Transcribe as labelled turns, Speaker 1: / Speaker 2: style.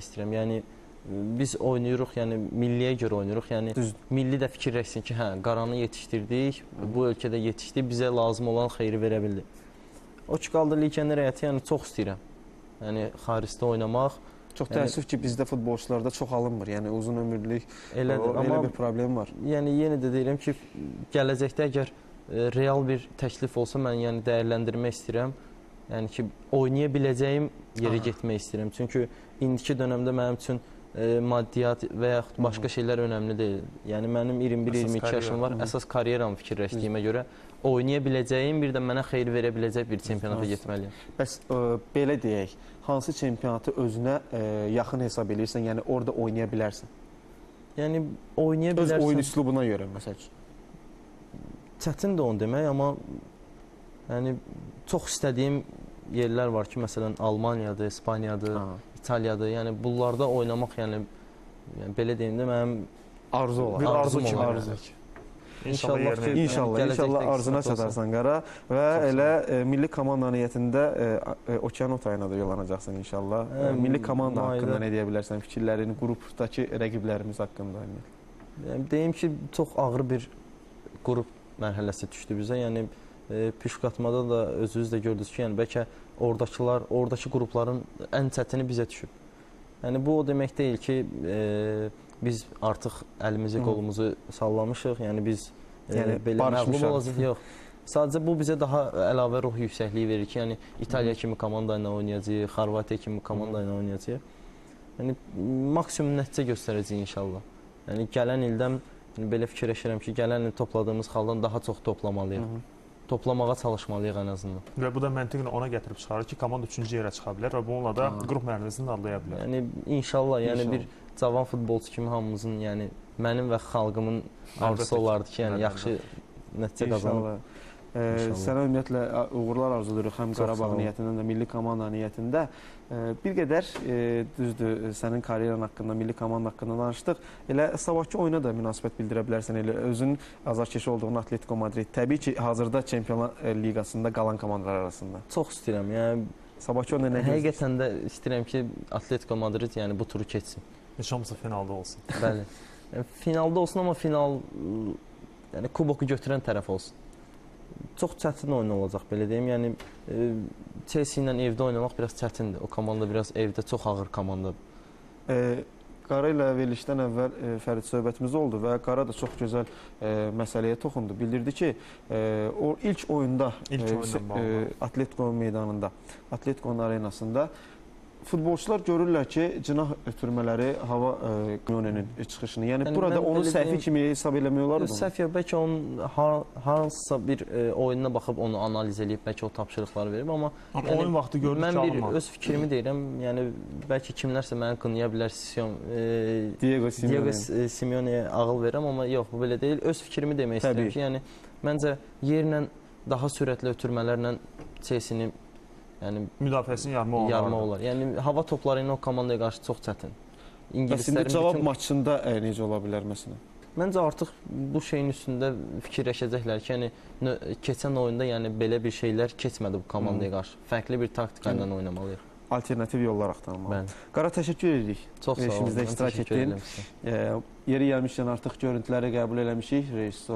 Speaker 1: getmək istəyirəm. Yəni biz oynayırıq, yəni milliyə görə oynayırıq. Yəni milli də fikirləşsin ki, hə, Qaranı yetişdirdik, bu ölkədə yetişdi, bizə lazım olan xeyri verə bildi. O ki qaldı legioner heyəti, yəni çox istəyirəm. Yəni xaricdə oynamaq.
Speaker 2: Çox təəssüf ki, bizdə futbolçularda çox alınmır. Yəni uzun ömürlük
Speaker 1: elədir,
Speaker 2: amma elə bir problem var.
Speaker 1: Yəni yenə də deyirəm ki, gələcəkdə əgər real bir təklif olsa mən yəni dəyərləndirmək istəyirəm. Yəni ki, oynaya biləcəyim yerə getmək istəyirəm. Çünki indiki dönəmdə mənim üçün maddiyyat və yaxud başqa şeylər önəmli deyil. Yəni mənim 21-22 yaşım var. Əsas karyeramı fikirləşdiyimə görə oynaya biləcəyim, bir də mənə xeyir verə biləcək bir çempionata getməliyəm.
Speaker 2: Bəs belə deyək, hansı çempionatı özünə yaxın hesab eləyirsən, yəni orada oynaya bilərsən?
Speaker 1: Yəni oynaya bilərsən.
Speaker 2: Öz oyun üslubuna görə məsəl üçün.
Speaker 1: Çətindir onu demək, amma yəni çox istədiyim yerlər var ki, məsələn Almaniyadır, İspaniyadır, İtaliyadır. Yəni bunlarda oynamaq, yəni belə deyim də mənim
Speaker 2: arzu olar.
Speaker 3: Bir arzu kimi arzu.
Speaker 1: İnşallah ki,
Speaker 2: İnşallah arzuna çatarsan Qara və elə milli komanda niyyətində okean o tayına da yollanacaqsan inşallah. Milli komanda haqqında nə deyə bilərsən, fikirlərin, qrupdakı rəqiblərimiz haqqında?
Speaker 1: Yəni deyim ki, çox ağır bir qrup mərhələsi düşdü bizə. Yəni püşqatmada da özünüz də gördünüz ki, yəni bəlkə oradakılar, oradakı qrupların ən çətini bizə düşüb. Yəni bu o demək deyil ki, biz artıq əlimizi, qolumuzu sallamışıq. Yəni biz belə məğlub olacağıq. Yox. Sadəcə bu bizə daha əlavə ruh yüksəkliyi verir ki, yəni İtaliya kimi komanda ilə oynayacağıq, Xorvatiya kimi komanda ilə oynayacağıq. Yəni maksimum nəticə göstərəcəyik inşallah. Yəni gələn ildən belə fikirləşirəm ki, gələn il topladığımız xaldan daha çox toplamalıyıq. Toplamağa çalışmalıyıq ən azından.
Speaker 3: Və bu da məntiqlə ona gətirib çıxarır ki, komanda 3-cü yerə çıxa bilər və bununla da qrup mərhələsini adlaya bilər.
Speaker 1: Yəni inşallah, yəni bir cavan futbolçu kimi hamımızın, yəni mənim və xalqımın arzusu olardı ki, yəni yaxşı nəticə qazanıb.
Speaker 2: Sənə ümumiyyətlə uğurlar arzulayırıq həm Qarabağ niyyətindən də, milli komanda niyyətində. Bir qədər düzdür, sənin karyeran haqqında, milli komanda haqqında danışdıq. Elə sabahki oyuna da münasibət bildirə bilərsən. Elə özün azarkeşi olduğun Atletico Madrid. Təbii ki, hazırda Çempionlar Liqasında qalan komandalar arasında.
Speaker 1: Çox istəyirəm. Yəni
Speaker 2: sabahki oyunda nə gözləyirsən?
Speaker 1: Həqiqətən də istəyirəm ki, Atletico Madrid yəni bu turu keçsin.
Speaker 3: Heç olmasa finalda olsun.
Speaker 1: Bəli. Yəni, finalda olsun, amma final yəni kuboku götürən tərəf olsun. Çox çətin oyun olacaq, belə deyim. Yəni Chelsea ilə evdə oynamaq biraz çətindir. O komanda biraz evdə çox ağır komandadır.
Speaker 2: Qara ilə verilişdən əvvəl Fərid söhbətimiz oldu və Qara da çox gözəl məsələyə toxundu. Bildirdi ki, o ilk oyunda Atletico meydanında, Atletico'nun arenasında futbolçular görürlər ki, cinah ötürmələri hava Simeone'nin çıxışını. Yəni burada onun səhvi kimi hesab eləmək olar mı?
Speaker 1: Səhv yox, bəlkə onun hansısa bir oyununa baxıb onu analiz eləyib, bəlkə o tapşırıqları verib, amma
Speaker 3: oyun vaxtı gördük ki,
Speaker 1: mən bir öz fikrimi deyirəm, yəni bəlkə kimlərsə məni qınaya bilər,
Speaker 2: Diego
Speaker 1: Simeone'yə ağıl verirəm, amma yox, bu belə deyil. Öz fikrimi demək istəyirəm ki, yəni məncə yerlə daha sürətli ötürmələrlə Chelsea-ni yəni
Speaker 3: müdafiəsini yarmaq
Speaker 1: olar. Yəni hava topları ilə o komandaya qarşı çox çətin.
Speaker 2: İngilislərin indi cavab maçında necə ola bilər məsələn?
Speaker 1: Məncə artıq bu şeyin üstündə fikirləşəcəklər ki, yəni keçən oyunda yəni belə bir şeylər keçmədi bu komandaya qarşı. Fərqli bir taktika ilə oynamalıyıq.
Speaker 2: Alternativ yollar axtarmalı. Qara, təşəkkür edirik.
Speaker 1: Çox sağ olun.
Speaker 2: İşimizdə iştirak etdin. Yeri gəlmişkən artıq görüntüləri qəbul eləmişik. Rejissor